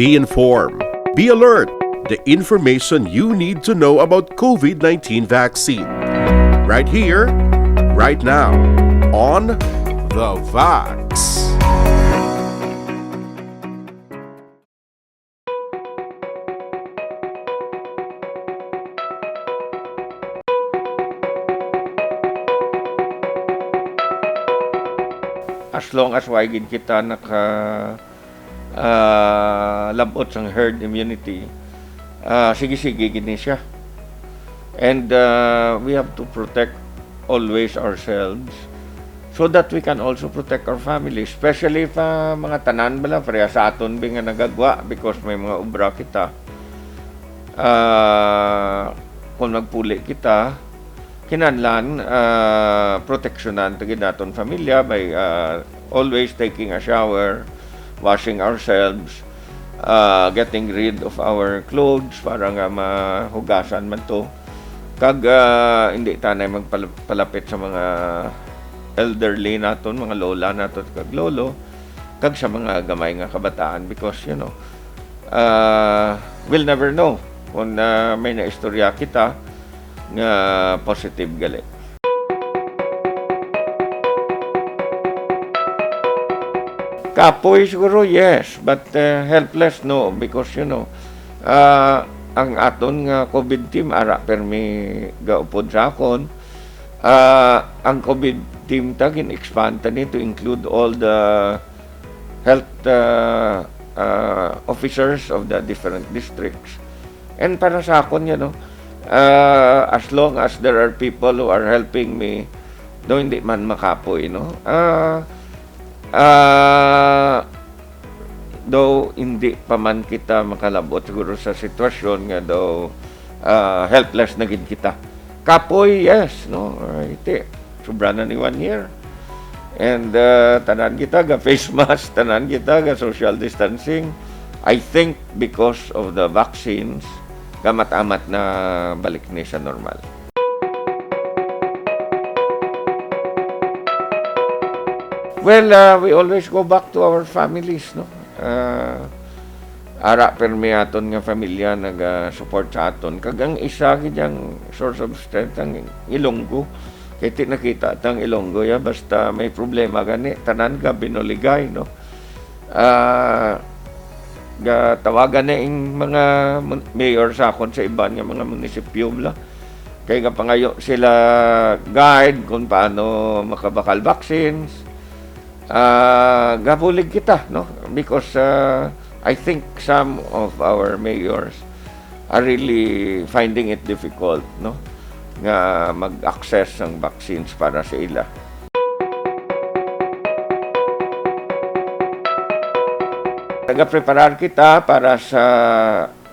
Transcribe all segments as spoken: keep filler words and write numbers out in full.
Be informed. Be alert. The information you need to know about COVID nineteen vaccine. Right here, right now, on The Vax. As long as way gid kita naka ah, labot sang herd immunity, ah, sige-sige gid ni siya. And ah, we have to protect always ourselves so that we can also protect our family, especially pa mga tanan bala pareha sa aton bi nga nagagwa because may mga obra kita. Ah, kung magpuli kita, kinahanglan ah, proteksyonan ta gid naton familya by ah, always taking a shower, washing ourselves, ah, getting rid of our clothes para nga mahugasan man to. Kag ah, hindi tanay magpalapit sa mga elderly naton, mga lola naton kag lolo, kag sa mga gamay nga kabataan because, you know, ah, we'll never know kung ah, may naistorya kita nga positive gali. Kapoy siguro, yes, but uh, helpless, no, because, you know, uh, ang aton nga COVID team ara permi gaupod sa akon. Uh, ang COVID team ta gin-expand ta ni to include all the health uh, uh, officers of the different districts. And para sa akon, you know, uh, as long as there are people who are helping me, do hindi man makapoy, no? Uh, uh, though hindi pa man kita makalabot siguro sa sitwasyon nga daw uh, helpless na gid kita. Kapoy, yes, no? Iti, sobra na ni one year. And uh, tanan kita ga face mask, tanan kita ga social distancing. I think because of the vaccines, gamat-amat na balik ni sa normal. Well, uh, we always go back to our families, no? Uh, ara permi aton nga familia naga-support sa aton. Kag ang isa gid ang source of strength ang Ilonggo. Kay ti nakita tang Ilonggo ya basta may problema gani tanan ga binuligay, no. Ah, gatawagan na ing mga mun- mayor sa akon sa iban nga mga munisipyo bla. Kay gapangayo sila guide kung paano makabakal vaccines. Ah, gabulig kita, no? Because uh, I think some of our mayors are really finding it difficult, no, nga mag-access sang vaccines para sa ila. Nagapreparar kita para sa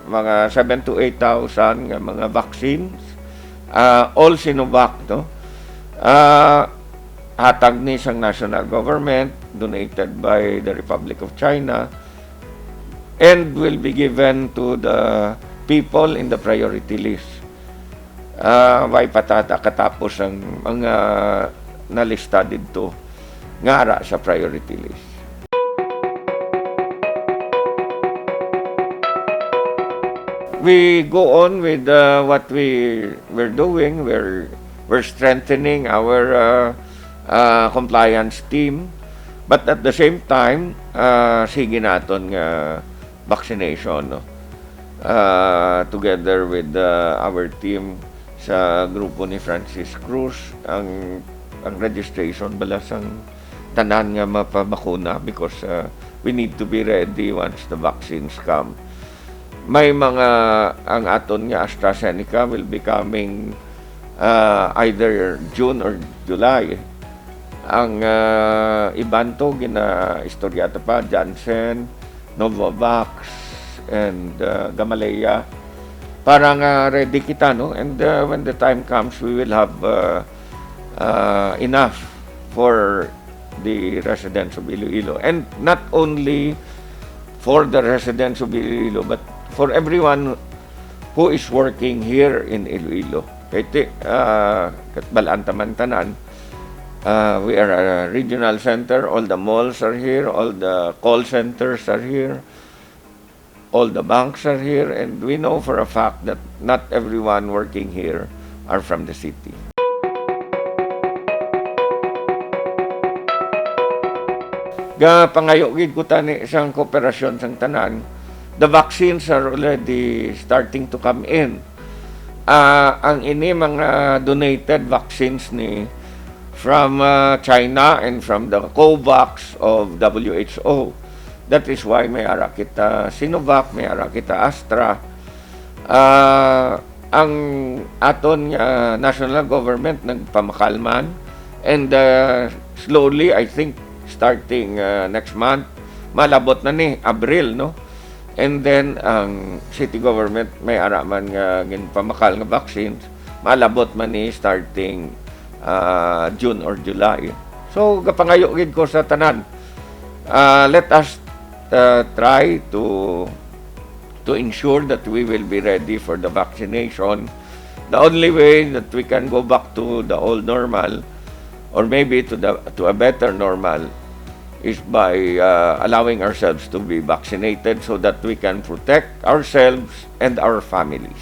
mga seven to eight thousand nga mga vaccines, ah, all Sinovac, no? Ah, hatag ni sang national government, donated by the Republic of China, and will be given to the people in the priority list. Ah, way pa ta katapos ang mga nalista didto nga ara sa priority list. We go on with uh, what we we're doing. We're we're strengthening our uh, uh, compliance team, but at the same time, uh, sige naton nga vaccination, no? Uh, together with uh, our team sa grupo ni Francis Cruz, ang ang registration bala sang tanan nga mapabakuna because uh, we need to be ready once the vaccines come. May mga, ang aton nga AstraZeneca will be coming uh, either June or July. Ang uh, iban to gina-istorya ta pa, Janssen, Novavax, and uh, Gamaleya. Para nga ready kita, no? And uh, when the time comes, we will have uh, uh, enough for the residents of Iloilo. And not only for the residents of Iloilo, but for everyone who is working here in Iloilo. Kay ti, uh, katbalaan taman tanan, uh, we are a regional center, all the malls are here, all the call centers are here. All the banks are here, and we know for a fact that not everyone working here are from the city. Gapangayo gid ko tani sang kooperasyon sang tanan. The vaccines are already starting to come in. Ah, ang ini mga donated vaccines ni from, ah, China and from the COVAX of W H O. That is why may ara kita Sinovac, may ara kita Astra. Ah, ang aton nga national government nagpamakal man, and, ah, slowly, I think, starting, ah, next month, malabot na ni Abril, no? And then, ang city government may ara man nga ginpamakal nga vaccines, malabot man ni starting, ah, June or July. So, gapangayo gid ko sa tanan, ah, let us, ah, try to to ensure that we will be ready for the vaccination. The only way that we can go back to the old normal, or maybe to the, to a better normal, is by, uh, allowing ourselves to be vaccinated so that we can protect ourselves and our families.